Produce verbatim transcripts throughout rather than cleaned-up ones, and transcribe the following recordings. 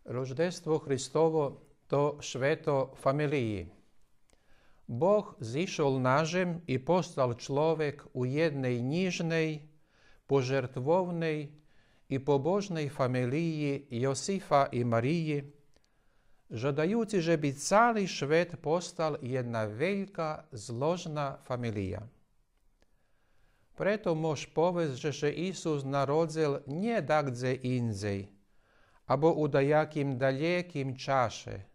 Рождество Христово то швето фамелиї. Бог зишол на жем и постал чловек у єдней нїжней, пожертвовней и побожней фамелиї Йосифа и Мариї, жадаюци же би цали швет постал єдна велька, зложна фамелия. Прето мож повесц же ше Исус народзел нє дагдзе индзей, або у даяким далєким чаше,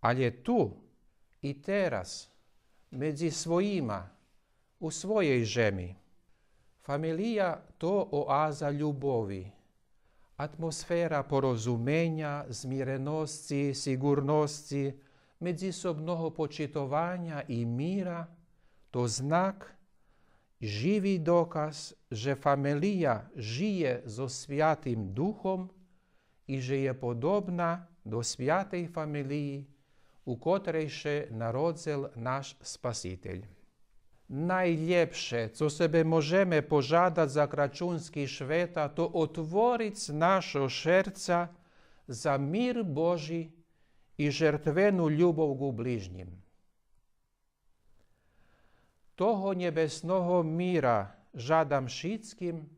алє ту и тераз, медзи своїма, у своєй жеми. Фамелия то оаза любови, атмосфера порозуменя, змиреносци, сиґурносци, медзисобного почитованя и мира, то знак, живи доказ же фамелия жиє зоз Святим Духом и же є подобна до святей фамелиї, у котрей ше народзел наш Спаситель. Найлєпше, цо себе можеме пожадац за крачунски швета, то отвориц нашо шерца за мир Божи и жертвену любов ґу ближнїм. Того нєбесного мира жадам шицким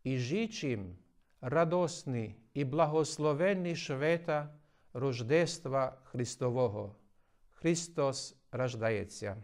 и жичим радосни и благословени швета Рождества Христового. Христос раждаєтся.